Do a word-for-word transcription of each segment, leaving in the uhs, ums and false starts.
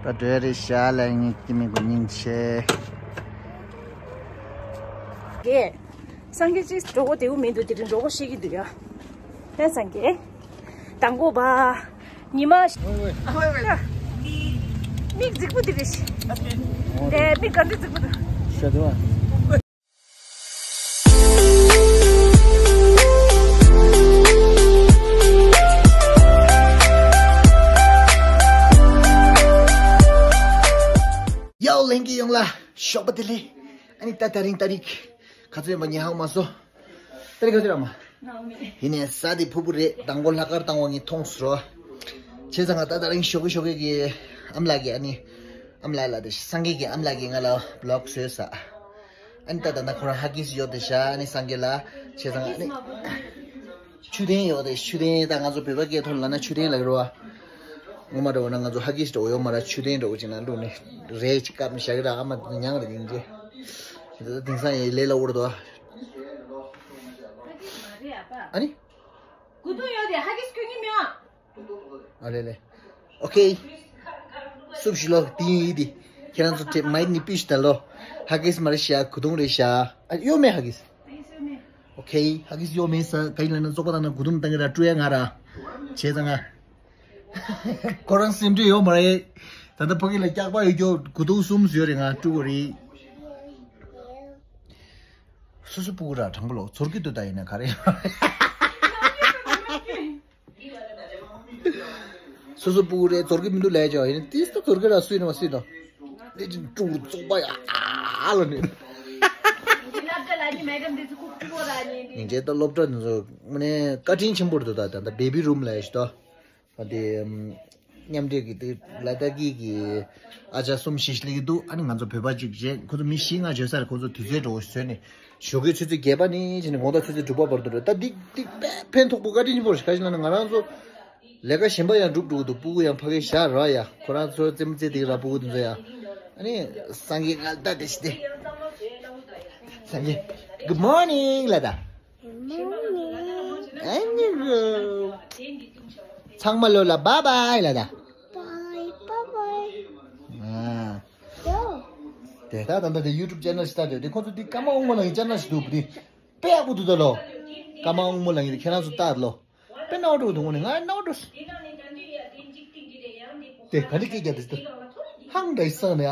ད་འགྲོ་ཡ་རེད་ཤག་ལ། ངའི་སྐྱེ་དམན་ཀུན་སྙིང་རྗེ་ཆེ། རྒན། སངས་རྒྱས་ཅིག་འགྲོ་གོ་བདེ་བོ་མི་འདུག་དེ་རིང་འགྲོ་གོ་ཤེས་ཀྱི་འདུག་ཡ། ཧེ་སངས་རྒྱས། དང་པོ་བ། ཉི་མ། ཝེ་ཝེ། མིག་རྫིག་པོ་འདི་རེད། དེ་མིག་ག་འདྲ་རྫིག་པོ་འདུག་ཤ་དུ་བ། ཡའོ་ལྷན་རྒྱས་ཡོངས་ལ་ཞོགས་པ་བདེ་ལེགས། ཨ་ནི་ད་དེ་རིང་ཏ་རིག་ག་ཚོད་ཡིན་པ་ངས་ཧ་གོ་མ་སོང་། ཏ་རིག་ག་ཚོད་ར་མ། ཡིན་ནའི་ས་དེ་ཕུ་བོ་རེད། དང་པོ་ལྷག་དཀར་བཏང་བ་ངས་མཐོང་སོང་། བྱས་ཙང་ང་ད་དེ་རིང་ཞོགས་ཀས་ཞོགས་ཀས་ཀྱི་ཨ་མ་ལགས་ཀྱིས་ཨ་ནི། ཨ་མ་ལགས་ལ་དེ་སངས་རྒྱས་ཀྱི་ཨ་མ་ལགས་ཀྱིས་ང་ལ་བི་ལོག་བཟོས་ས། ཨ་ནི་ད་ད་ལྟ་ཁོ་རང་ཧ་གིས་ཡོད་དེ་ཤག་ཨ་ནི་སངས་རྒྱས་ལ་བྱས་ཙང་ཨ་ནི། མཆོད་རྟེན་ཡོད་དེ། མཆོད་རྟེན་ད་ང་ཚོ་བོད་པ་སྐད་ཐོག་ལ་ན་མཆོད་རྟེན་ལབ་ཀྱི་རེད་བ། སྔོན་མ་འདྲ་བོ་ན་ང་ཚོ་ཧ་གིས་འདྲ་བོ་ཡོད་མ་རེད། མཆོད་རྟེན་འདྲ་བོ་ཅིག་ན་བླུགས་ནས་རས་ཅིག་བཀབ་ནས་བཞག་གི་ར། ཨ་མ་དེ་ཉང་རེད་ཡིན་གྱི། དེ་དེང་སང་ཡི་ལས་སླ་བོ་རེད་དོ། ཨ་ནི། གུ་དུང་ཡོད་དེ་ཧ་གིས་སྐྱོན་གྱི་མེད་ཨ། ཨ་ལེ་ལེ། ཨོ་ཁེ། སུབ་ཞི་ལོ། དེ་ཡིན་དེ། ཁྱེད་རང་ཚོ་དེ་མའི་ནི་པིཤ་ད་ལོ། ཧ་གིས་མ་རེད་ཤག་གུ་དུང་རེད་ཤག་ཨ་ཡོད་མེད་ཧ་གིས། ཨོ་ཁེ། ཧ་གིས་ཡོད་མེད་ས་ག་ཡིན་ལབ་ན་བཙོག་པ་བཏང་ན་གུ་དུང་བཏང་གི་ར་སྤྲུལ་ཡ་ང་ར། བྱས་ཙང་ང་། ཁོ་རང་སེམས་ཁྲལ་ཡོད་མ་རེད། ད་ལྟ་ཕ་གི་ལ་སྐྱག་པ་ཡོད་རྒྱུ་གུ་དུང་གསུམ་ཡོད་རེད། ང་སྤྲུལ་གོ་རེད། སོ་སོ་སྤུ་གུ་ར་དྲང་པོ་ལོ་ཚོར་གི་འདུག་ད་ཡིན་ན་ག་རེ། སོ་སོ་སྤུ་གུ་རེད་ཚོར་གི་མི་འདུག་ལས་ཀྱང་ཡིན་ཏིས་ད་ཚོར་གི་ར་སུས་ན་མ་སུས་དང་། ལས་ཀྱི་ཀྲུང་རྩོག་པ་ཡ་ཨ་ལ་ནི། ཉིན་རྗེས་ད་སློབ་གྲྭ་འདི་ཚོ་དངོས་གནས་བཀའ་དྲིན་ཆེན་པོ་རེད་འདུག་ད་ད་ད་བེ་བི་རུམ་ལ་ཡ་ཞིག་ད། ད་དེ་མཉམ་འབྲེལ་གྱི་དེ་ལ་དྭགས་ཀྱི་ཨ་ཅག་གསུམ་བཞི་ཞིག་སླེབས་ཀྱི་འདུག་ཨ་ནི་ང་ཚོ་བོད་པ་གཅིག་བྱས་ཁོ་ཚོ་མི་བཞི་ལྔ་བྱོས་ས་རེད། ཁོ་ཚོ་དུས་ཚོད་འགྲོ་བ་བཟོས་ནས་ཞོགས་ཀའི་ཆུ་ཚོད་བརྒྱད་པ་ནས་བྱས་ནས་དགོང་དག་ཆུ་ཚོད་དྲུག་པ་བར་དུ་རེད། ད་འདི་འདི་དཔེ་ཕན་ཐོགས་པོ་བཀའ་དྲིན་ཆེན་པོ་རེད། ག་ཞིག་ལབ་ན་ང་རང་ཚོ་ལས་ཀ་གཞན་པ་ཡང་སྒྲུབ་འགྲོ་གི་འདུག་སྤུ་གུ་ཡང་ཕ་གིར་བཞག་ར་ཡ། ཁོ་རང་ཚོ་རྩེད་མོ་རྩེ་དེ་ར་སྤུ་གུ་དེ་ཚོ་ཡ། ཨ་ནི་སངས་རྒྱས་ང་ལྟ་དེ་ཞིག་དེ། སངས་རྒྱས། Good morning ལ་ད། ཨ་ནི་གུ། ཚང་མ་ལོ་ལ་bye bye ལ་ད། Bye bye bye། ཨ། ཡོ། དེ་ད་ད་ད་དེ་YouTube channel ཞིག་ལྟ་དེ་དེ་ཁོ་ཚོ་དེ་ཀརྨ་དབང་མོ་ལགས་ཀྱི་channel ཞིག་འདུག་དེ་དཔེ་ཡག་པོ་འདུག་ད་ལོ། ཀརྨ་དབང་མོ་ལགས་ཀྱི་དེ་ཁྱེད་རང་ཚོ་ལྟ་ལོ། དཔེ་ནའོ་འགྲོ་འདུག་ནི་ང་ནའོ་འགྲོ། དེ་ག་ནི་སྐད་རྒྱབ་དེ་ཧང་འདྲ་སང་ནས་ཨ།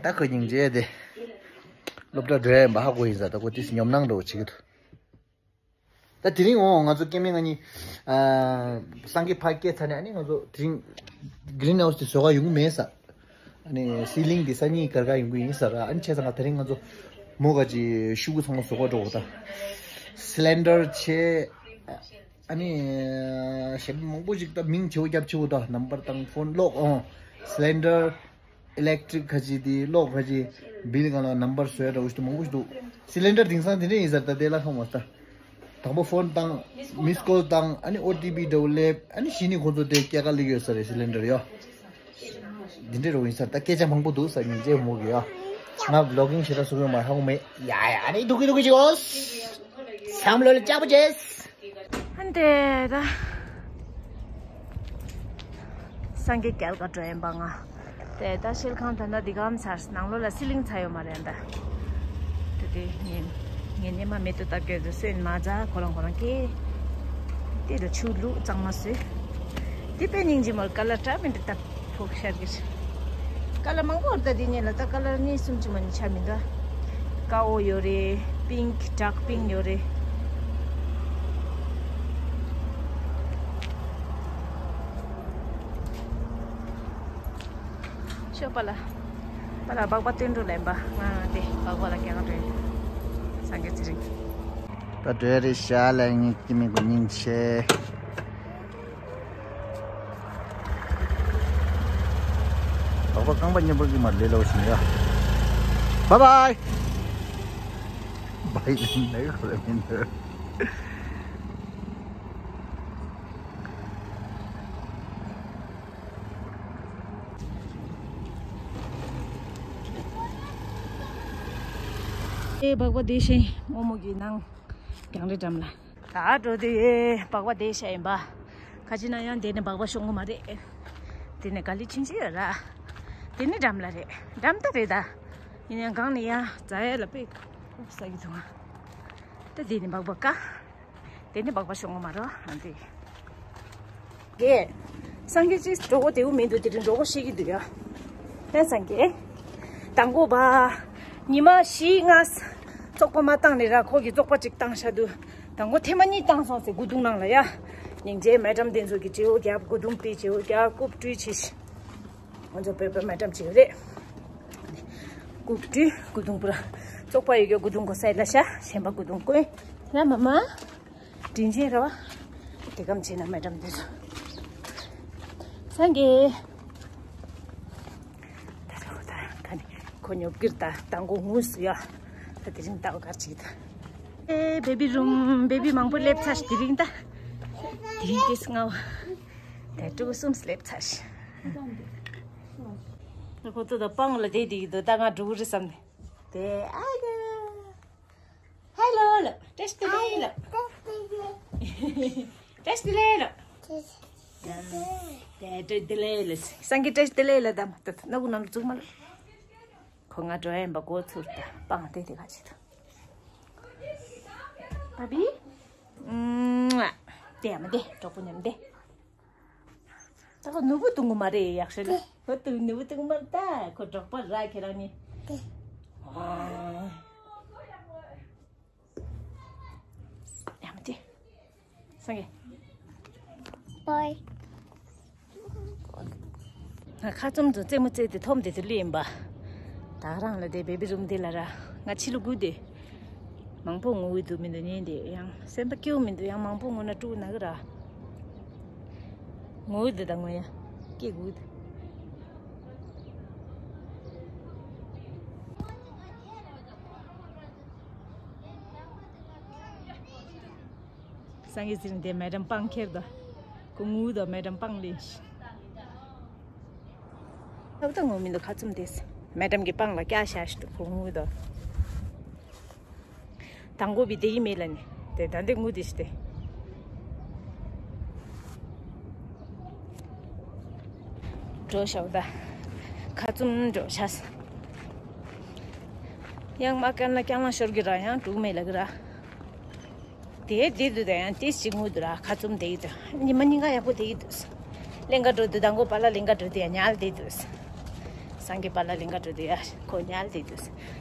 ད་ཁོ་སྙིང་རྗེ་དེ། སློབ་གྲྭ་འགྲོ་ཡ་ཡིན་པ་ཧ་གོ་ཡིན་ས། ད་ཁོ་དེ་ཉོབ་སྣང་འདྲ་བོ་བྱེད་ཀྱི་འདུག་ད་དེ་རིང་འོང་ང་ཚོ་སྐྱེ་དམན་ང་གཉིས། སངས་རྒྱས་ཕར་སྐྱེལ་ཚར་ནས་ཨ་ནི་ང་ཚོ་དེ་རིང་green house དེ་བཟོ་ག་ཡོང་གི་མེད་ས། ཨ་ནི་ceiling དེ་སང་ཉིན་སྒར་ག་ཡོང་གི་ཡིན་ས་ར། ཨ་ནི་བྱས་ཙང་ང་དེ་རིང་ང་ཚོ་མོ་ག་ཅིག་ཤུ་གུ་ཚང་མ་བཟོ་ག་འགྲོ་གོ་ད། cylinder བྱས། ཨ་ནི་གཞན་མང་པོ་ཞིག་ད་མིང་བྱེད་པོ་རྒྱབ་བྱེད་པོ་ད་number དང་phone lock ཨོ། cylinder electric ཁ་ཅིག་དེ་lock ཁ་ཅིག bill སྒང་ལ་number བཟོས་འདྲ་བོ་ཞིག་མང་པོ་ཞིག་འདུག cylinder དེང་སང་དེ་འདྲ་ཡིན་ས་རེད། ད་དེ་ལ་ཁ་མ་ས། དང་པོ་phone བཏང་། miss call བཏང་། ཨ་ནི་ཨོ་ཊི་པི་འདྲ་བོ་སླེབས། ཨ་ནི་གཞི་ནས་ཁོ་ཚོ་དེ་སྐྱེལ་ག་སླེབས་ཡོད་ས་རེད། cylinder ཡོ། འདི་འདྲ་རུ་ཡིན་ས། ད་སྐད་ཆ་མང་པོ་འདུག་ས། སྙིང་རྗེ་མོ་གི་ཡོ། ང་vlogging བྱེད་ད་སུ་ཡོང་མ་ཧ་གོ་མེད་ཡ་ཡ། ཨ་ནི་དུ་གི་དུ་གི་ཅིག་ཨོ། བསམ་བློ་ལ་ལྕགས་པོ་བྱས། ཨ་ནི་དེ་ད། སངས་རྒྱས་རྒྱལ་ཁ་འགྲོ་ཡིན་པ་ང་། དེ་ད་ཤེལ་ཁང་ད་ལྟ་འདི་གམ་ཚར། ནང་ལོགས་ལ་ceiling ཚར་ཡོད་མ་རེད་ད། དེ་དེ་ངན་ངན་ནས་མ་མེད་དུ་བཏབ་གི་འདུག་སོན་མ་ཛ་ཁོ་རང་ཁོ་རང་སྐྱེ། དེ་ལ་ཆུ་བླུགས་གཙང་མ་བཟོས། དེ་དཔེ་སྙིང་རྗེ་མོ། ཀ་ལར་འདྲ་མི་འདྲ་བཏབ་ཕོག་ཤར་གི། ཀ་ལར་མང་པོ་རེད་ད། དེ་ཉིད་ལ་ད་ཀ་ལར་གཉིས་གསུམ་ཅིག་མ་ནི་ཆ་མི་འདུག་ཀ་འོ་ཡོད་རེད། pink dark pink ཡོད་རེད། ཤོག་པ་ལ། པ་ལ་སྦག་སྦག་སྟོན་འགྲོ་ལེན་པ། ང་དེ་སྦག་སྦག་ལ་སྐྱེལ་ག་འགྲོ་ཡིན། སངས་རྒྱས་ཚེ་རིང་། ད་འགྲོ་ཡ་རེད་ཤག་ལ། ངའི་སྐྱེ་དམན་ཀུན་སྙིང་རྗེ་ཆེ། སྦག་སྦག་རྐང་པ་མཉམ་པོ་གི་མར་ལས་སླ་བོ་ཞིག་ཡ། Bye bye། bye ལན་ནས་ཁོ་ལ་མི་འདོད། ཨེ་སྦག་སྦག་དེ་བཞིན་རྨོ་མོ་གི་ནང་གྱང་རེ་འགྲམ་ལ། ད་འགྲོ་དུས་སྦག་སྦག་དེ་བཞིན་ཡིན་པ། ཁ་ཅིག་ན་ཡང་དེ་ནི་སྦག་སྦག་ཤོང་གི་མ་རེད། དེ་ནི་ག་ལེ་ཆུང་ཆུང་ཡོད་ར། དེ་ནི་འགྲམ་ལ་རེད། འགྲམ་ད་རེད་ད། ཡིན་ཡང་གང་ནས་ཡང་རྫ་ཡ་ལ་པེ་ས་གི་འདུག་ང་། ད་དེ་ནི་སྦག་སྦག་ཀ། དེ་ནི་སྦག་སྦག་ཤོང་གི་མ་རེད་ཨ་འདི། གེ། སངས་རྒྱས་ཅིག་འགྲོ་གོ་དེའུ་མི་འདུག་དེ་རིང་འགྲོ་གོ་ཤེས་ཀྱི་འདུག་ཡ། ཧེ་སངས་རྒྱས། དང་པོ་བ། ཉི་མ་བཞི་ལྔ། བཙོག་པ་མ་བཏང་ནས་ར་ཁོ་གི་བཙོག་པ་ཅིག་བཏང་ཤ་འདུག་དང་པོ་ཐེངས་མ་གཉིས་བཏང་སོང་ཟེར་སྐུ་གདུང་ནང་ལ་ཡ། སྙིང་རྗེ་མེ་ཏྲམ་དེ་ཚོ་གི་བྱེའུ་རྒྱབ་སྐུ་གདུང་པའི་བྱེའུ་རྒྱབ་རྐུབ་བཀྲུས་ཆེ་ཤི། ང་ཚོ་བོད་པའི་མེ་ཏྲམ་ཅིག་རེད། རྐུབ་བཀྲུས་སྐུ་གདུང་པུ་ར། བཙོག་པ་ཡོད་རྒྱུ་སྐུ་གདུང་གོ་སའི་ལ་ཤ་གཞན་པ་སྐུ་གདུང་བཀོན། ཡ་མ་མ། དྲིན་ཆེན་རེད་བ། དེ་གམ་བྱས་ན་མེ་ཏྲམ་དེ་ཚོ། སངས་རྒྱས། ད་རོ་ད་ག་ནི་ཁོ་ཉོབ་ཀིར་ད་དང་གོ་ངུས་སུ་ཡ། ད་དེ་རིང་ད་གར་ཅིག་ད། ཨེ་བེ་བི་རུམ་བེ་བི་མང་པོ་སླེབས་ཚར་དེ་རིང་ད། དེ་རིང་དེ་སྔ་བ། ད་ཕྲུ་གུ་གསུམ་སླེབས་ཚར། ཁོ་ཚོ་ད་སྤང་ལ་བསྡད་དེ་ཡིན་དོ་ད་ང་འགྲོ་གི་རེད་བསམ་ནས། དེ་ཨ་ཡ། ཧེ་ལོ་ལོ། བཀྲ་ཤིས་བདེ་ལེགས་ལོ། བཀྲ་ཤིས་བདེ་ལེགས་ལོ། བཀྲ་ཤིས་བདེ་ལེགས་ལོ། བཀྲ་ཤིས་བདེ་ལེགས་ལོ། སངས་རྒྱས་བཀྲ་ཤིས་བདེ་ལེགས་ལོ་དམ་ད་ད་ན་གུ་ནང་ལ་བཙུགས་མ་ལོ། ཁོ་ང་འགྲོ་ཡན་པ་གོ་ཚུར་ད་སྤང་དེ་དེ་ག་ཅི་ད། ཨ་བི། ཨུམ། དེ་ཡ་མ་དེ་གྲོགས་པོ་ཉམས་དེ། ད་ཁོ་ནུ་བོ་བཏུང་གི་མ་རེད་ཡག་ཤོས་ལ། ཁོ་བཏུང་ནུ་བོ་བཏུང་མ་རེད་ད་ཁོ་གྲོགས་པོ་ར་ཁྱེད་རང་ནི། ཨ། ཡ་མ་དེ། སངས་རྒྱས། པོའི། ང་ཁ་བཙུམ་དུ་རྩེད་མོ་རྩེད་དེ་འཐོམ་དེ་དུ་ལུས་ཡིན་པ། ད་རང་ལ་དེ་བེ་བི་རུམ་དེ་ལ་ར་ང་ཕྱི་ལོ་དགུ་དེ། མང་པོ་ངུ་འོས་འདུག་མི་འདུག་ཉན་དེ་ཡང་སེམས་པ་སྐྱིད་པོ་མི་འདུག་ཡང་མང་པོ་ངུ་ན་དཀྲུག་ན་གི་ར། ངུ་འོས་འདུག་ད་ངུ་ཡ། སྐྱིད་དགོས་འདུག་སངས་རྒྱས་ཟེར་འདི་མེ་ཏྲམ་སྤང་ཁྱེར་དོ། ཁོ་ངུ་དོ་མེ་ཏྲམ་སྤང་ལེན་ཤི། ལྷག་ཏུ་ངུ་མི་འདུག་ཁ་བཙུམ་དེས། མེ་ཏྲམ་གྱི་སྤང་ལ་སྐྱ་ཤ་ཤི་དུ་ཁོ་ངུ་དོ། དང་པོ་བི་དེ་ཡི་མེ་ལ་ནི། དེ་ད་འདི་ངུ་དེ་ཤི་དེ། འགྲོ་ཤག་ད། ཁ་བཙུམ་འགྲོ་ཤག་ཡང་མ་ཀན་ལ་རྐྱང་ལ་ཤོར་གི་ར་ཡང་དྲུག་མེ་ལ་གི་ར། དེ་དེ་དུ་དེ་ཡང་ཏིས་ཅིག་ངུ་དུ་ར་ཁ་བཙུམ་དེ་ཡི་དུ། ཉི་མ་ཉིན་ག་ཡག་པོ་དེ་ཡི་དུ། ལེང་ག་འགྲོ་དུ་དང་གོ་པ་ལ་ལེང་ག་འགྲོ་དུ་ཡང་ཉལ་དེ་དུ། སངས་རྒྱས་པ་ལ་ལེང་ག་འགྲོ་དུ་ཡ་ཁོ་ཉལ་དེ་དུ།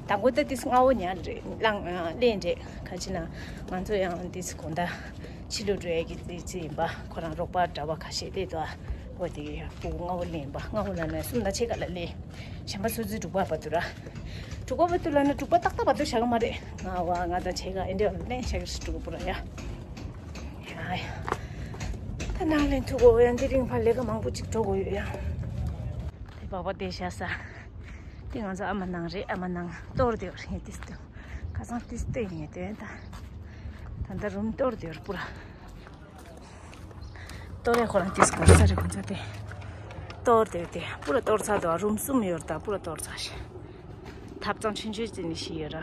དང་གོ་ད་ཏིས་སྔ་བོ་ཉལ་རེད་ལང་ལེན་རེད་ཁ་ཅི་ན་ང་ཚོ་ཡང་ཏིས་གོ་ད་ཕྱི་ལོ་འགྲོ་ཡ་གི་ཏིས་ཅི་ཡིན་པ་ཁོ་རང་རོགས་པ་འདྲ་བ་ཁ་ཤས་དེ་དུ་ཨ་བོ་དེ་ཡ་ཕྲུ་གུ་སྔ་བོ་ལེན་པ་སྔ་བོ་ལ་ན་གསུམ་ན་ཕྱེད་ཀ་ལ་ལེན། གཞན་པ་སོ་སོའི་དྲུག་པ་བར་དུ་ར། དྲུག་པ་བར་དུ་ལ་ན་དྲུག་པ་ཏག་ཏག་བར་དུ་བཞག་གི་མ་རེད། ང་བ་ང་དང་ཆེ་ག་ཨེ་འདྲ་ལེན་བཞག་གི་རེད་དྲུག་པ་བུ་ར་ཡ། ཡ་ཡ། ད་ནང་ལེན་ཐུག་གོ་ཡ་འདི་རིང་ཕ་ལས་ཀ་མང་པོ་ཅིག་འགྲོ་གོ་ཡོད་ཡ། དེ་བག་པ་དེ་བཞག་ས། དེ་ང་ཚོ་ཨ་མ་ནང་རེད་ཨ་མ་ནང་གཏོར་དེ་བར་ཧེ་ཏིས་ཏུ། ཁ་སང་ཏིས་ཏུ་ཡིན་དོན་ད། ད་ད་རུམ་གཏོར་དེ་བར་པུ་ར། གཏོར་རེ་ཁོ་རང་ཏིས་གོ་ས་རེ་ཁོ་ཚ་དེ། གཏོར་དེ་དེ་པུ་ར་གཏོར་ཚ་དོ་རུམ་གསུམ་ཡོད་ད་པུ་ར་གཏོར་ཚ་ཤེ། ཐབ་ཚང་ཆུང་ཆུང་ཅིག་ནི་ཤི་ཡོད་ར།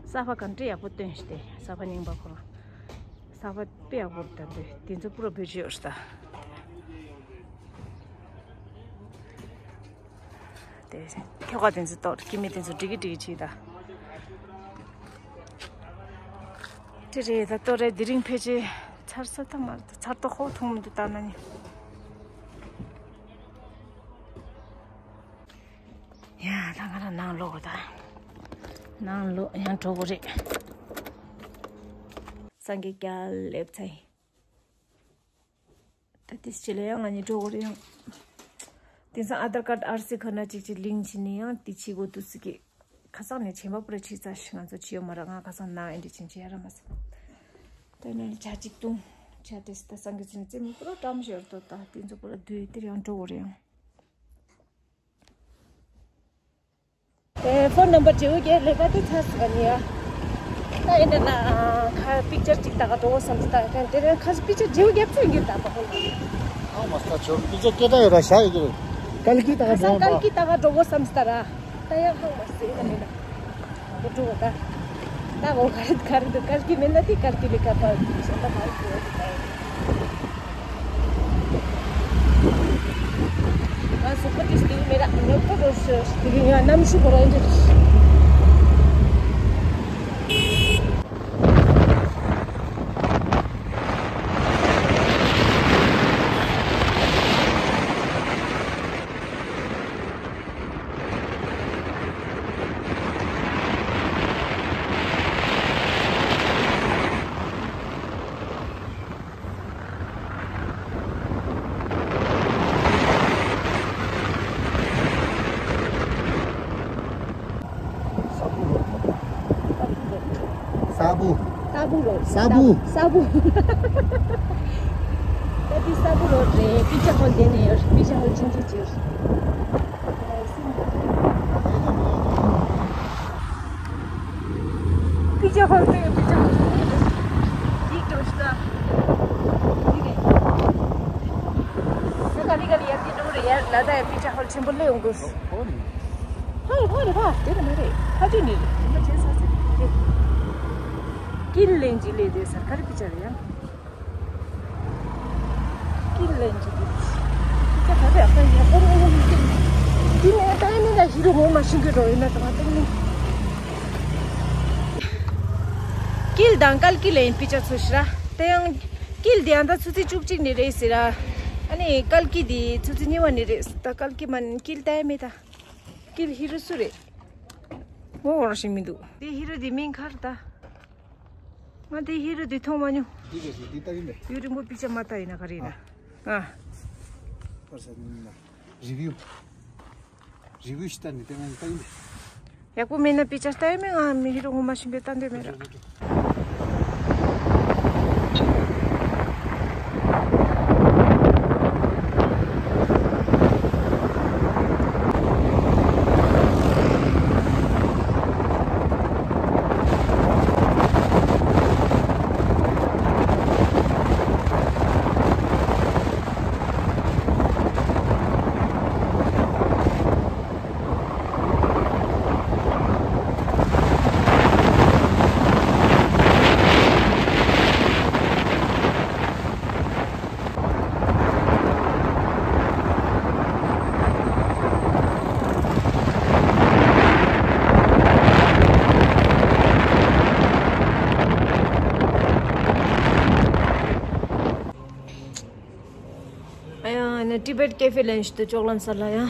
ས་ཕ་གང་འདྲ་ཡག་པོ་སྟོན་ཤི་དེ་ས་ཕ་རྙིང་པ་ཁོ་རང་། ས་ཕ་དཔེ་ཡག་པོ་རེད་ད་དེ་དེ་ཚོ་པུ་ར་བེད་སྤྱོད་ཡོད་རེད་ད། དེ་ཁྱོ་ག་དེ་ཚོ་གཏོར་སྐྱེ་དམན་དེ་ཚོ་འགྲིག་གི་འགྲིག་གི་བྱེད་ད། དེ་རེད་ད་གཏོར་རེད་དེ་རིང་ཕལ་ཆེར་ཚར་ས་ད་མ་རེད་ཚར་ཏོ་ཧོ་ཐུང་མི་འདུག་ད་ན་ནི། ཡ་ད་ང་རང་ནང་ལོག་གོ་ད། ནང་ལོག་ཡང་འགྲོ་གོ་རེད། སངས་རྒྱས་སྐྱབས་ལེབ་ཚེ། ད་དེ་ཕྱི་ལ་ཡང་ང་གཉིས་འགྲོ་གོ་རེད་ཡང་། དེང་སང་ཨ་དར་ཀར་ཨར་སི་ཁ་ན་ཅིག་ཅིག་ལིང་ཕྱིན་ནས་ཡང་དེ་ཕྱི་གོ་དུས་སི་གི། ཁ་སང་ནས་བྱེད་པ་པུ་ར་ཕྱི་ཙ་ཞིག་ང་ཚོ་ཕྱི་ཡོད་མ་ར་ང་ཁ་སང་ནང་ཨེ་འདྲི་ཕྱིན་ཕྱི་ཡ་ར་མ་ཟེར། ད་ནས་ཇ་གཅིག་བཏུང་། ཇ་དེ་སི་ད་སང་གི་ཚིན་ཙེ་མི་པུ་ར་བཀྲམ་ཞོར་དོ་ད་དེ་ཚོ་པུ་ར་དུས་དེར་ཡང་འགྲོ་གོ་རེད་ཡང་། ཨེ་ཕོན་ནམ་བར་བརྗེ་བོ་རྒྱལ་ལས་ཀ་དེ་ཚར་སི་ག་ནི་ཡ། ད་ཨེ་འདྲ་ན་ཁ་པིག་ཅར་གཅིག་ད་ག་འགྲོ་བོ་བསམ་སི་ད་ག་དེ་རེད་ཁ་སི་པིག་ཅར་བརྗེ་བོ་རྒྱབ་ཚོད་འགྱུར་ད་པ་ཧོ་ལ། ཨ་མ་སྟ་ཆོ་པིག་ཅར་སྐད་གྲགས་ཡོད་ར་ཤ་ཡོད་ཀྱི་རེད། ཀལ་ཀི་ད་ག་ཁ་སང་འགྲོ་ཀལ་ཀི་ད་ག་འགྲོ་བོ་བསམ་སི་ད་ར། ད་ཡང་ཧང་མ་སི་ད་ནི་ན། འགྲོ་བོ་ད། ད་གོ་ག་རེད་ག་རེད་ཀལ་ཀི་མེད་ན་དེ་ཀལ་ཀི་ལས་ཀ་པ་གཞན་པ་ག་རེད་འགྲོ་བོ་ད། དེ་གི་ཡང་གནམ་གཤིས་ཁོ་རང་འདྲ། ས་བུ། ས་བུ་རོ། ས་བུ། ས་བུ། ད་འདི་ས་བུ་རོ་རེད། པི་ཅ་ཧོལ་དེ་ནས་ཡོད། པི་ཅ་ཧོལ་ཆུང་ཆུང་ཅིག་ཡོད། པི་ཅ་ཧོལ་དེ་པི་ཅ་ཧོལ་དེ་རེད། འདི་འགྲོ་ཤི་ད། འདི་རེད། ད་ག་ལི་ག་ལི་ཡར་འདི་འགྲོ་རེད། ཡར་ལ་ད་ཡར་པི་ཅ་ཧོལ་ཆེན་པོ་སླེབས་ཡོང་དགོས། ཧོ་ནི། ཕར་རེད་ཕར་རེད་ཕར། དེ་རེད་མ་རེད། ཕ་ཆོས་ནི་རེད། ཕ་ཆོས་ས་ཆ་རེད། ཀིལ་ལེན་ཅི་ལེ་དེ་སར་ཁ་རི་པི་ཅ་རེད་ཡ། ཀིལ་ལེན་ཅི་ལེ། ཀིལ་ལེན་ཅི་ལེ། འདི་ནས་ད་ནི་ལ་ཞི་རུ་ངོ་མ་ཤིང་གི་འགྲོ་ཡིན་ན་ད་ང་ཏང་ནི། ཀིལ་དང་ཀལ་ཀི་ལེན་པི་ཅ་ཚོ་ཤི་ར། དེ་ཡང་ཀིལ་དེ་ཡང་ད་ཆུ་ཚོད་བཅུ་གཅིག་ནས་རེད་ཟེར་ར། ཨ་ནི་ཀལ་ཀི་དེ་ཆུ་ཚོད་གཉིས་པ་ནས་རེད། ད་ཀལ་ཀི་མ་ནི་ཀིལ་ལྟ་ཡ་མེད་ད། ཀིལ་ཧི་རུ་སུ་རེད། ངོ་བོ་རང་ཤེས་མི་འདུག་དེ་ཧི་རུ་དེ་མིང་ག་རེ་ད། ང་དེ་ཧི་རུ་དེ་མཐོང་མ་མྱོང་། འདི་ག་ཞིག་འདི་ལྟ་གི་མེད། ཡུན་རིང་པོ་པི་ཅ་མ་ལྟ་ཡིན་ན་ག་རེ་ཡིན་ན། ཨ། ཨ་ས་ནི་ན། རི་བིའུ། རི་བིའུ་ཞིག་ལྟ་ནི་དེ་ང་ལྟ་གི་མེད། ཡག་པོ་མེད་ན་པི་ཅ་ལྟ་ཡ་མེད། ང་མི་ཧི་རུ་ངོ་མ་ཤེས་པའི་ལྟ་འདོད་མེད་ར། ཨ་ཡ་ནི་ཊི་བེཊ་ཀེ་ཧྥེ་ལེན་ཞིག་ཏུ་ཅོག་ལམ་ས་ལ་ཡ།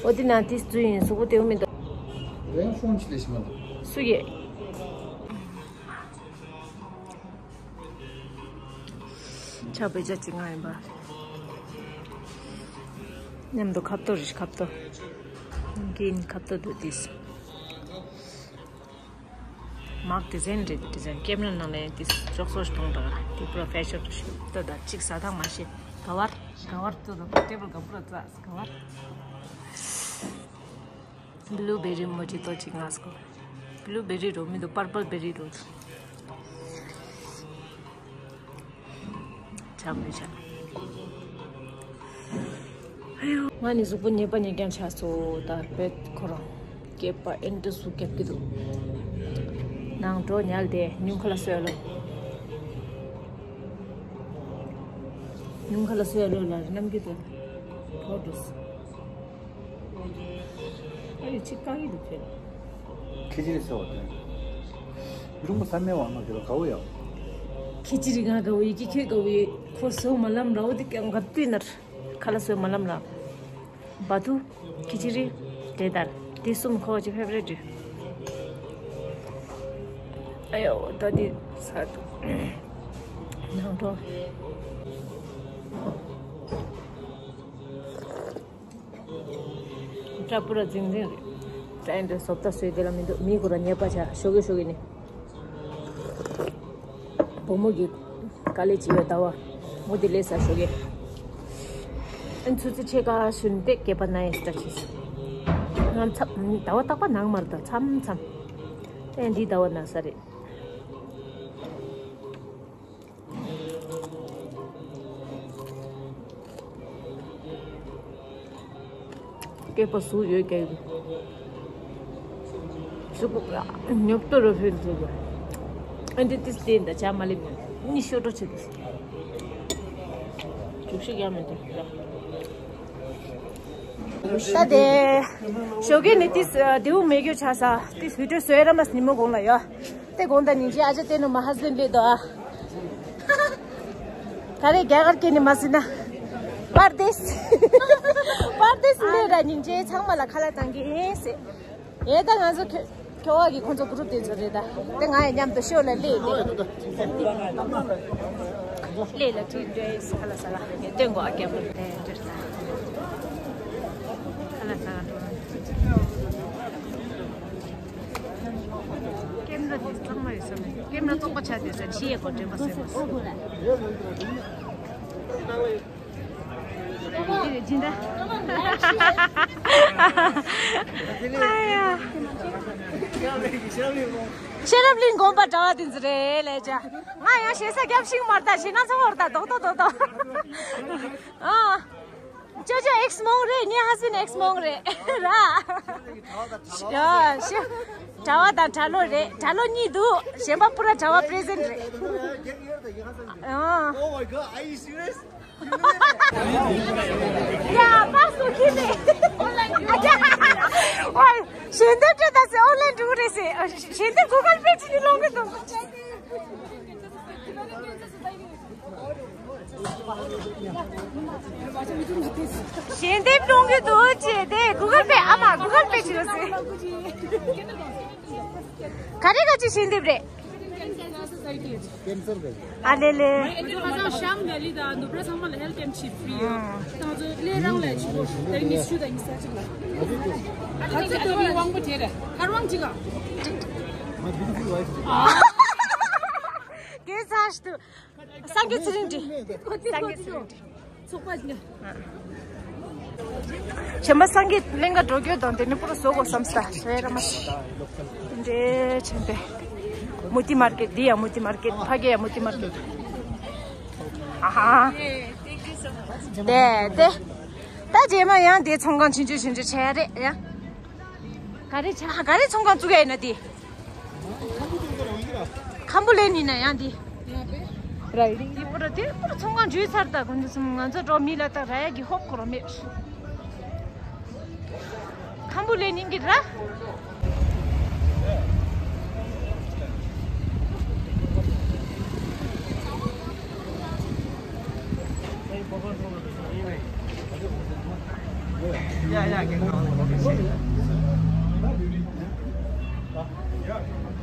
འོ་དེ་ན་དེ་སུ་ཡིན་གཟུགས་པོ་དེ་འོ་མི་འདུག་རེན་ཧྥོན་ཆི་ལེ་ཤི་མ་ལ། སུ་ཡེ། ཆ་བེ་ཆ་ཅི་ང་ཡིན་པ། མཉམ་དུ་ཁབ་ཏོ་རེད་ཁབ་ཏོ། གིན་ཁབ་ཏོ་འདུག་དེ། མག་ཌི་ཛའིན་རེད། ཌི་ཛའིན་ཀེམ་ར་ནང་ལ་ཡང་དེ་ཅོག་ཙེ་ཞིག་མཐོང་དང་དེ་པུ་རོ་ཕེ་ཤན་རེད་ཤག་ད་ད་ཅིག་ཟ་ཐང་མ་ཤེས། ག་བར་ག་བར་ཏུ་དང་ཊེ་བལ་ག་པུ་ར་ཙ་ག་བར། བླུ་བེ་རི་མོ་ཇི་ཏོ་ཅིག་ང་སྐོ། བླུ་བེ་རི་རོ་མི་འདུག་པར་པལ་བེ་རི་རོ། ཆག་མི་ཆག་ཨ་ཡོ། ང་ནི་གཟུགས་པོ་ཉེས་པ་ཉེས་རྐྱང་ཆགས་སོང་། ད་བེད་ཁོ་རང་སྐེད་པ་ཨེ་འདྲ་སུ་རྒྱབ་ཀྱི་འདུག་ནང་འགྲོ་ཉལ་ཏེ་ཉུང་ཁ་ལ་སོད་ལོ། ཉུང་ཁ་ལ་སོད་ལོ་ལ་རྣམ་རྒྱུ་དང་ཕོ་འགྲོ་སོང་། ཨ་ཡོ་ཅིག་དཀའ་གི་འདུག་ཁྱོད། ཁི་ཅི་རི་ཟེར་བ་དེ། རུང་མ་ས་མེ་བ་ང་དེ་ལ་དགའ་བོ་ཡ། ཁི་ཅི་རི་ང་དགའ་བོ་ཡི་ཁྱོད་དགའ་བོ་ཡི་ཁོ་སོ་མ་ལམ་ར་བོ་དེ་ཀྱང་ག་དུས་ནར་ཁ་ལ་སོ་མ་ལམ་ར། བ་དུ་ཁི་ཅི་རི་དེ་ལྟར་དེ་གསུམ་ཁོ་ཅི་ཕེབ་རེད་དུ། ཨ་ཡོ་ད་དེ་ས་དུ་ནང་དུ། སྐྲ་པུ་ར་འཛིང་འཛིང་རེད། སྐྲ་ཡིན་དུ་བཟོ་ལྟ་བཟོས་དེ་ལ་མི་འདུག་མི་ཁོ་ར་ཉེས་པ་བྱ་ཤོག་གི་ཤོག་གི་ནི། བུ་མོ་གི་དཀའ་ལས་བྱེད་པའི་ཟླ་བ་མོ་དེ་ལས་ས་ཤོག་གི། ཨན་ཚུ་ཚི་ཆེ་ཀ་ཤུན་ཏེ་སྐེད་པ་ན་ཡི་སྟ་ཆེ་སི། ང་མཚམས་ཟླ་བ་རྟག་པ་ནང་མར་དང་མཚམས་མཚམས། ཨན་འདི་ཟླ་བ་ན་ས་རེད། སྐེད་པ་ཟུག་ཡོད་ཀྱང་ཟུག་ཉོབ་ཏོ་རུ་ཕུལ་ཟུག་ཨ་འདི་ཏིས་ཏེ་འདི་ཆ་མ་ལེབ་ནི་ཤོ་ཏོ་ཆེ་གི་ཟུག་ཤིག་ཡང་མི་འདུག་ད་དེ། ཞོགས་ཀས་ནི་ཏིས་ཨ་དེའུ་མེ་གྱོ་ཆ་ས་ཏིས་བི་ཌིའོ་བཟོས་ར་མ་སི་ཉི་མོ་གོང་ལ་ཡོད། དེ་གོང་ད་ཉིན་གྱི་ཨ་ཅག་དེ་ནོ་མ་ཧས་བེན་ཌི་ལེ་དོ་ཨ། ག་རེ་རྒྱ་གར་སྐད་ནི་མ་སི་ན། པར་དེས། པར་དེས་ལེ་ར་ཉིན་གྱི་ཚང་མ་ལ་ཁ་ལག་བཏང་གི་ཡིན་ཟེར། ཡེ་ད་ང་ཚོ་ཁྱོ་ཁྱོ་བ་གི་ཁོང་ཚོ་གུ་རུབ་དེ་ཚོ་རེད་ད། དེ་ང་ཡང་མཉམ་དུ་ཤོ་ལ་སླེབས་ཏེ། སླེབས་ལ་ཁྱོད་འདྲ་ཡིན་ཁ་ལ་ས་ལ་ངས་སྟོན་གོ་ཨ་ཀེ་མ་དེ་འདྲ་ས། ཁ་ལ་ས་ལ་འགྲོ། ཀེམ་ར་དེ་གཙང་མ་ཡོད་ས་མེད། ཀེམ་ར་བཙོག་པ་ཆགས་དེ་ས་ཕྱི་ཡས་གོ་དྲན་པ་སེམས་སོ། ཤེས་རབ་གླིང་དགོན་པ་གྲྭ་བ་དེ་ཚོ་རེད་ལས་ཅ། ང་ཡང་ཞེ་ས་རྒྱབ་ཤིང་མར་ད་ཞེ་ན་ཚང་བར་ད་རྡོག་རྡོག་རྡོག་རྡོག་ཨ། ཅོ་ཅོ་ཨེགས་མོང་རེད། ངའི་ཧས་བེན་ཌི་ཨེགས་མོང་རེད་ར། ཡ་ཤི། གྲྭ་བ་དང་གྲྭ་ལོ་རེད། གྲྭ་ལོ་གཉིས་འདུག་གཞན་པ་པུ་ར་གྲྭ་བ་པི་རི་ཛེན་ཊི་རེད། ཨ། Oh my god, are you serious? Yeah, pass to Kine. ཨོ། ཞལ་འདེབས་སྤྲད་ད་ཟེར་ཨོན་ལན་འགྲོ་གི་རེད་ཟེར། ཞལ་འདེབས་གུ་གལ་པེ་བྱས་ནས་སློང་གི་འདུག་ཞལ་འདེབས་སློང་གི་འདུག་ཅེས་དེ་གུ་གལ་པེ་ཨ་མ་གུ་གལ་པེ་བྱེད་རོགས་ཟེར། ག་རེ་ག་ཅི་ཞལ་འདེབས་རེད། ཨ་ལེ་ལེ། ང་ཚོ་ཧ་ཅང་ཤམ་བྷེ་ལི་དང་ནུབ་ར་ཚང་མ་ལ་ཧེལ་ཐི་ཀེམ་བྱེད་ཕི་རི་ཡོད། ད་ང་ཚོ་ལས་རང་ལས་བྱེད་དགོས་ཤུགས་དེ་ཉི་ཤུ་དང་ཉི་ཤུ་རྩ་གཅིག་ལ། ང་ཚོ་དེ་བའི་དབང་པོ་དེ་རེད། གར་དབང་གཅིག་ལ། ཨ། གེ་ཚ་ཞིག་ཏུ། སངས་རྒྱས་ཚེ་རིང་འདྲི། སངས་རྒྱས་ཚེ་རིང་འདྲི། ཚོགས་པ་ཉོ། ཆེན་པོ་སངས་རྒྱས་གླིང་ག་འགྲོ་རྒྱུ་དང་དེ་ནི་པུ་ར་བཟོ་དགོས་བསམ་ས་རེད་ར་མ། འདྲེ་ཆེན་པོ། མུ་ཏི་མར་ཀེ་ཊི། འདི་ཡང་མུ་ཏི་མར་ཀེ་ཊི། ཕ་གི་ཡང་མུ་ཏི་མར་ཀེ་ཊི། ཨ་ཧ། དེ་དེ། ད་རྗེས་མ་ཡང་དེ་ཚོང་ཁང་ཆུང་ཆུང་ཆུང་ཆུང་བྱས་རེད་ཡ། ག་རེ་ཆ་ག་རེ་ཚོང་ཁང་བཙུགས་ཡ་ཡིན་ན་དེ། ཁམ་བུ་ལེན་ཡིན་ན་ཡང་འདི། ར་ཡི་རིང་འདི་པུ་ར་དེ་པུ་ར་ཚོང་ཁང་འཇུས་ཚར་ད་ཁོང་ཚོ་གསུམ། ང་ཚོ་འགྲོ་མི་ལ་ད་ར་ཡ་གི་ཧོབ་ཁོ་ར་མེད། ཁམ་བུ་ལེན་ཡིན་གི་ར།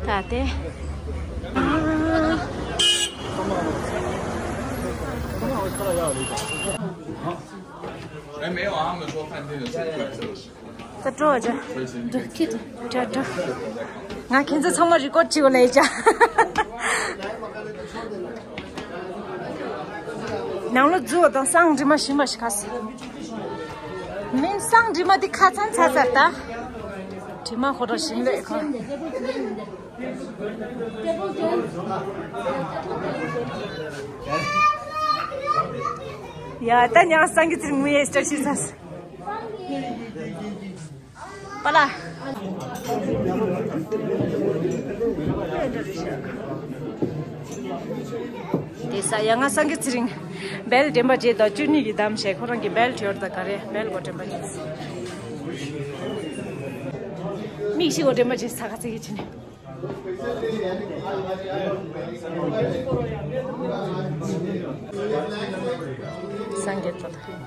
ད་དེ། 哎，没有啊，他们说饭店的是不是？ ད་འགྲོ་བྱ། འགྲོ་ཁྱེད་འགྲོ་འགྲོ། ང་ཁྱེད་ཚོ་ཚང་མ་རི་ཀོཌ་བྱེད་དགོས་ལས་བྱ། ནང་ལོ་རྫུ་བ་དང་སང་དྲི་མ་ཞིམ་པ་ཞིག་ཁ་སི། མིན་སང་དྲི་མ་འདི་ཁ་ཚང་ཚ་ཚ་ད། དྲི་མ་ཧོ་ར་ཞིམ་ལོས་ཁོ། ཡ་ད་ཉང་སང་གི་ཚིར་ངུ་ཡེ་སྟར་ཤི་ཚ་སི། པ་ལ། དེ་ས་ཡ་ང་སང་གི་ཚེ་རིང་། བེལ་འདྲེན་པ་རྗེས་དང་བཅུ་གཉིས་ཀྱི་གདམ་བྱས་ཁོ་རང་གི་བེལ་ཐོར་དང་ག་རེ་བེལ་གོ་འདྲེན་པ་རྗེས། མིག་ཤི་གོ་འདྲེན་པ་རྗེས་ས་ཁ་ཚེ་གི་ཕྱི་ནས། སངས་རྒྱས་པོ་དང་།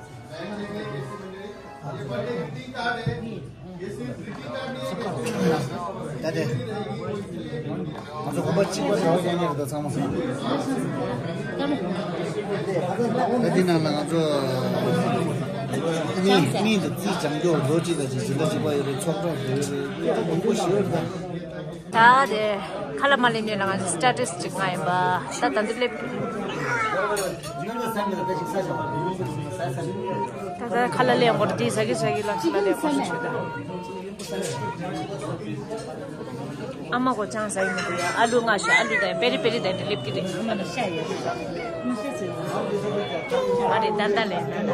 ད་དེ། ང་ཚོ་དགོན་པ་གཅིག་པ་འདྲ་བ་ཡང་ཡང་རེད་ད་ཚང་མ། ད་འདི་ནང་ལ་ང་ཚོ། གཉིས་གཉིས་དང་རྩིས་སྦྱང་རྒྱུ་ལོ་གཅིག་དང་གཅིག་འཛིན་གྲྭ་གཅིག་པ་ཡོད་རེད། ཚོགས་གྲོགས་ཡོད་རེད། ཡོད་མང་པོ་ཞིག་ཡོད་རེད་ད། ད་དེ་ཁ་ལ་མ་ལེན་ཉོས་ལ་ང་ཚོ་སི་ཊེ་ཊས་ཅིག་ང་ཡིན་པ་ད་ད་འདི་སླེབས། ད་ད་ཁ་ལ་ལེན་འོར་འདི་ཟ་གི་ཟ་གི་ལ་ཁ་ལ་ལེན་འོར་ཆུ་ད། ཨ་མ་གོ་ཅང་ཟ་ཡི་མི་འདུག་ཡ། ཨ་ལུ་ང་ཤ་ཨ་ལུ་དང་པེ་རི་པེ་རི་དང་འདི་སླེབས་ཀྱི་རེད། ཨ་རེ་ད་ད་ལེན་ད་ད།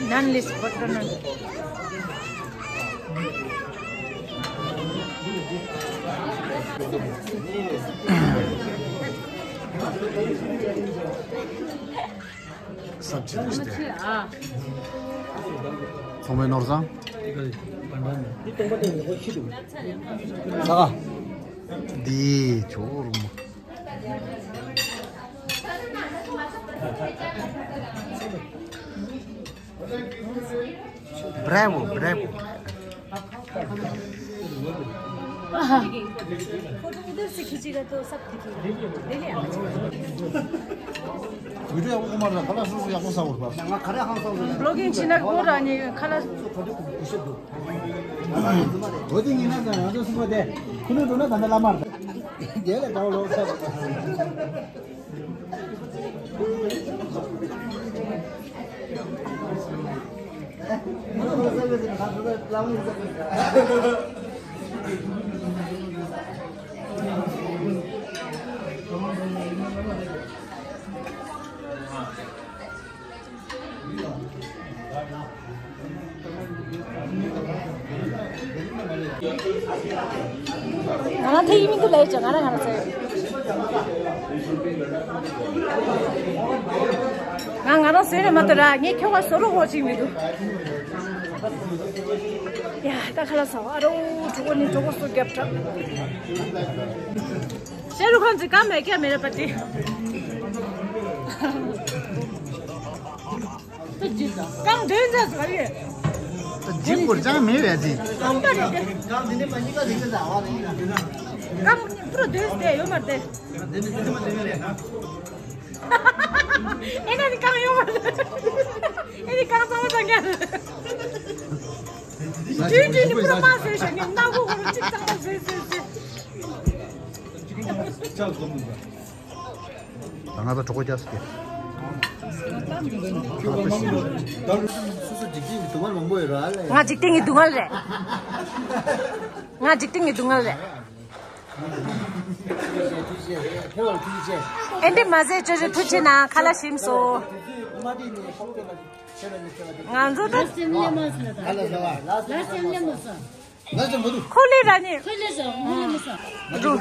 ན་ Naan list butter naan. Sabji list. ཚོང་པའི་ནོར་བཟང་། ས་ག་འདི་ཇོ་རུ་མ། Bravo, bravo. उधर से खींचेगा तो सब दिखेगा। ले ले, आ। वीडियो आपको मार रहा, खलास से आपको साउंड पास। Vlogging china go rani khalas. 어디 있나 나 아저 스모데. 그는 누나 담에 라마르. 얘가 나올 로. ང་རང་ཐེ་ཡི་མི་འདུག་ལས་ཅོ་ང་རང་ང་རང་ཟེར། ང་ང་རང་ཟེར་རེད་མ་གཏོགས་ར་ངས་ཁྱོད་ཀ་བཟོ་རོགས་འོག་ཅིག་མི་འདུག་ཡ་ད་ཁ་ལག་ཟ་བ་ཨ་རོ་གྲོགས་པོ་ནི་གྲོགས་པོ་སུ་རྒྱབ་དྲག་ཤེ་རུ་ཁོང་ཚོས་ཀ་མེད་ཀ་མེད་རེད་པ་དེ། ཀམ་དོན་ཚ་ཟ་ཡོད། ད་ཇིབ་གོར་ཅང་མེད་པས་ཅི། ཀམ་པ་རེད་དེ། ཀམ་པུ་རོ་དོན་ཟེ་ཡོད་མ་རེད་དེ། ཨེ་ན་ནི་ཀམ་ཡོད་མ་རེད། ཨེ་ནི་ཀམ་ཚང་མ་ཚང་ཀྱང་རེད། དུས་དུས་ནི་པུ་རོ་མ་ཟེར་ཞེས་ངས་སྣ་ཁུག་གོར་གཅིག་ཚང་མ་ཟེར་ཟེར་ཟེར། ང་ཚོ་གྲོགས་པོ་རྒྱག་སུ་སྐྱེ། སོ་སོ་འཇིག་རྟེན་གྱི་སྡུག་བསྔལ་མང་པོ་ཡོད་ར་ལ། ང་འཇིག་རྟེན་གྱི་སྡུག་བསྔལ་རེད། ང་འཇིག་རྟེན་གྱི་སྡུག་བསྔལ་རེད། ཨེ་འདི་མ་ཟད་ཅོ་ཅོ་ཐུགས་རྗེ་གནང་ཁ་ལག་ཞིམ་སོང་། ང་ཚོ་ད། ཁོ་ལེ་ར་ནི། རུ་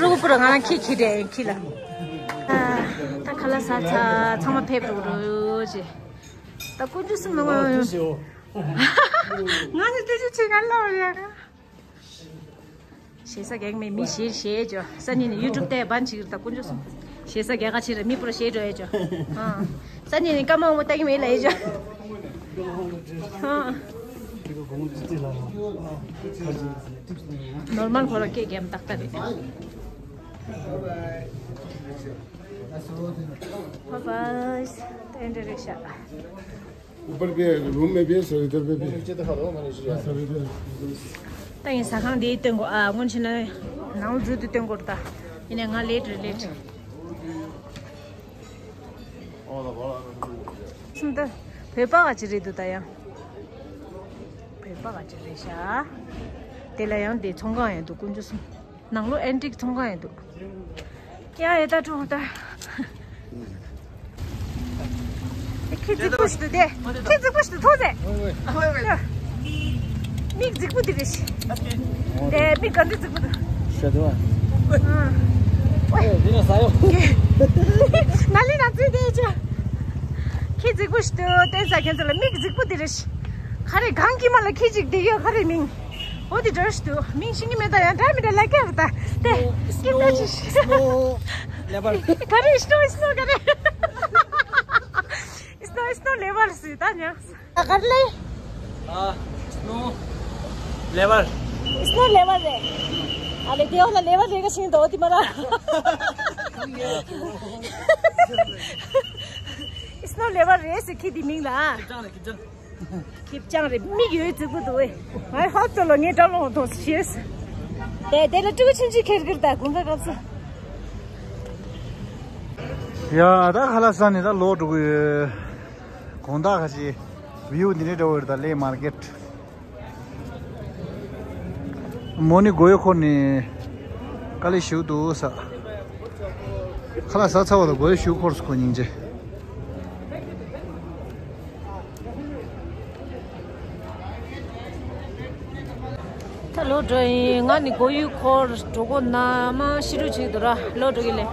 རུ་པུ་ར་ང་རང་ཁྱི་ཁྱི་དེ་ཁྱི་ལ། ད་ཁ་ལག་ཟ་ཚ་ཚང་མ་ཕེབས་འགྲོ་རུ་ཅེ། ད་ཀུན་སྤྱོད་སུ་མི་ངོ་། ང་ནི་ཏི་ཅི་ཆེ་ག་ལ་བ་ཡ་ག་ཞེ་ས་གེག་མེད་མི་ཞེ་ཞེ་ཅོ། ས་ནི་ནི་ཡུ་ཊུབ་ཏེ་བན་ཅིག་ད་ཀུན་སྤྱོད་སུ། ཞེ་ས་གེག་ག་ཆེ་ར་མི་པུ་ར་ཞེ་འགྲོ་ཡ་ཅོ། ས་ནི་ནི་ཀ་མ་འོ་ཏ་གི་མེ་ལ་ཡ་ཅོ། ནོར་མལ་ཁོ་ར་སྐད་རྒྱབ་ཏག་ཏག་རེད། Bye bye. ད་ཡིན་འདྲ་རེད་ཤག ऊपर भी है, रूम में भी है, सर, इधर पे भी है। सर, इधर। ད་ཡིན་ཟ་ཁང་འདིའི་སྟོན་གོ་ཨ་སྔོན་ཆད་ན་ནང་ལོ་འཛུལ་དུ་སྟོན་གོ་ད། ཡིན་ནའི་ང་ལེ་ཊི་རེད་ལེ་ཊི། སུམ་ད་བོད་པ་ག་ཅི་རེད་འདུག་ད་ཡང་། བོད་པ་ག་ཅི་རེད་ཤག་དེ་ལ་ཡང་དེ་ཚོང་ཁང་ཡང་འདུག་དཀོན་མཆོག་གསུམ། ནང་ལོ་ཨན་ཊིག་ཚོང་ཁང་ཡང་འདུག་ཡ་ཡ་ད་འགྲོ་ད། ཁྱི་རྫིག་པོ་ཞིག་འདུག་དེ། ཁྱི་རྫིག་པོ་ཞིག་འདུག་ཐོག་ཟེ། མིག་རྫིག་པོ་འདི་རེད་ཤི། དེ་མིག་ག་འདྲ་རྫིག་པོ་འདུག་ཤ་དུ་ཨ། ཨེ་འདི་ན་ས་ཡོ། ན་ལི་ན་ཙི་དེ་ཅོ། ཁྱི་རྫིག་པོ་ཞིག་འདུག་བསྟན་ས་ཁྱེད་ཚོ་ལ་མིག་རྫིག་པོ་འདི་རེད་ཤི། ག་རེ་གང་གི་མ་ལ་ཁྱི་གཅིག་བསྡད་ཡོད་ག་རེ་མིང་། འོ་དེ་འདྲ་ཞིག་འདུག་མིང་ཤེས་ཀྱི་མེད་ད་ཡང་འདྲ་མི་འདྲ་ལབ་ཀྱི་ཡོད་ད། དེ་ཀི་ད་ཅི་ཤི། སནོ་ལེ་པར། ག་རེ་སནོ་སནོ་ག་རེ། སནོ་སནོ་ལེ་པར་ཟེར་ད་ཉག་ག་རེ་ལེ། ཨ་སནོ་ལེ་པར། སནོ་ལེ་པར་རེད། ཨ་ལེ་དེ་འོ་ལ་ལེ་པར་རེད་ག་ཤིང་འདུག་འོ་དེ་མ་ར། སནོ་ལེ་པར་རེད་ཟེར་ཁྱི་དེ་མིང་ལ། ཁེབས་ཅང་རེད། མིག་ཡོད་རྫིག་པོ་འདུག་ཨེ། ང་ཧོབ་ཏོ་ལོ་ངའི་དགྲ་ལོང་དོ་ཤེས། དེ་དེ་ལ་ཀྲུ་ཆུན་ཆུ་ཁེར་ཁེར་ད་དགུན་ཁ་སྐབས་སུ། ཡ་ད་ཁ་ལག་ཟ་ནས་ད་ལོག་འགྲོ་གི་ཡོད། དགོང་དག་ཁ་ཅིག་བིའུ་འདི་འདྲའི་འདྲ་བོ་རེད་ད་ལེ་མར་ཀེཊ། མོ་ནི་སྒོའི་འཁོར་ནས་དཀའ་ལས་ཞུ་འདུག་ས། ཁ་ལག་ཟ་ཚར་བ་དང་སྒོའི་ཞུ་འཁོར་སུ་ཁོ་སྙིང་རྗེ། ལོ་འགྲོ་ཡིན། ང་ནི་གོ་ཡུལ་འཁོར་འགྲོ་གོ་ན་མ་ཤི་རུ་ཅིག་འདུག་ར། ལོ་འགྲོ་གི་ལེ།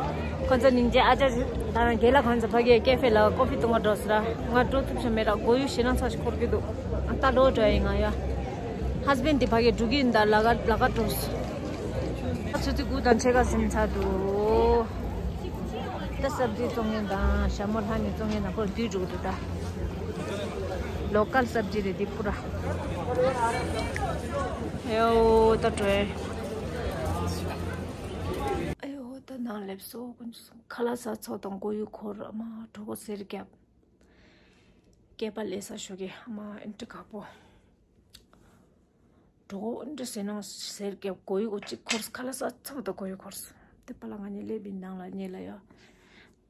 ཁོ་ཚོ་ཉིན་རྗེས་ཨ་ཅག་དང་རྒན་ལགས་ཁོ་ཚོ་ཕ་གིའི་ཀེ་ཧྥེ་ལ་ཀོ་ཧྥི་བཏུང་ག་འགྲོ་ཟེར་ར། ང་འགྲོ་ཐུབ་ཤ་མེད་ར། གོ་ཡུལ་ཞེ་ན་ཚ་ཞིག་འཁོར་གི་འདུག་ཨ་ད་ལོ་འགྲོ་ཡིན་ང་ཡ། ཧས་བྷེན་ཌི་ཕ་གིར་འགྲོ་གི་ཡིན་ད། ལ་ག་ལ་ག་འགྲོ། ཨ་ཆུ་ཚོད་དགུ་དང་ཕྱེད་ཀ་ཟིན་ཚར་འདུག་ད་སབ་ཇི་བཙོང་མཁན་དང་ཞྭ་མོ་ལྷ་ནས་བཙོང་མཁན་དང་པོར་བསྡུས་འགྲོ་གི་འདུག་ད། ལོ་ཀལ་སབ་ཇི་རེད་འདི་པུ་ར། ཨེའོ་ད་བྲོས། ཨེའོ་ད་ནང་སླེབས་སོ། ཁ་ལག་ཟ་ཚོགས་དང་གོ་ཡུལ་འཁོར་མ་གྲོད་ཁོག་གཟེར་རྒྱབ། སྐེད་པ་ལས་ས་ཞོག་གི་མ་ཨེ་འདྲ་ཁག་པོ། གྲོད་ཁོག་འདྲ་ཟེར་ནང་ཟེར་རྒྱབ་གོ་ཡུ་གོ་གཅིག་འཁོར་ཁ་ལག་ཟ་ཚར་བ་དང་གོ་ཡུ་འཁོར། དེ་པ་ལ་ང་གཉིས་སླེབས་པའི་ནང་ལ་ཉེ་ལ་ཡོད།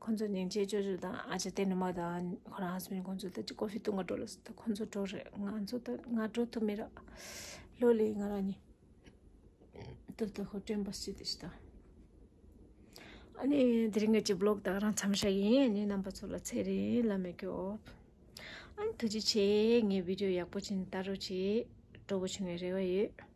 ཁོང་ཚོ་སྙིང་རྗེ་ཅོ་ཅོ་དང་ཨ་ཅག་ཏེ་ནུ་མ་དང་ཁོ་རང་ཧས་བྷེན་ཌི་ཁོང་ཚོ་ད་ཅི་ཀོ་ཧྥི་བཏུང་ག་འགྲོ་ལ་ཟེར། ད་ཁོང་ཚོ་འགྲོ་རེད། ང་ཚོ་ད་ང་འགྲོ་ཐུབ་མེད་ར། ལོ་ལེ་ང་རང་གཉིས། ད་ད་ཁོ་དྲན་པ་སྲིད་དེ་ཤི་ད། ཨ་ནི་དེ་རིང་གི་ཅི་བློག་ད་རང་མཚམས་བཞག་ཡིན། ཨ་ནི་རྣམ་པ་ཚོ་ལ་ཚེ་རིང་ལ་མེ་སྐྱོབ། ཨ་ནི་ཐུགས་རྗེ་ཆེ། ངའི་བི་ཌིའོ་ཡག་པོ་བྱིན་ལྟ་རོགས་བྱེད། སྤྲོ་པོ་བྱུང་བའི་རེ་བ་ཡོད།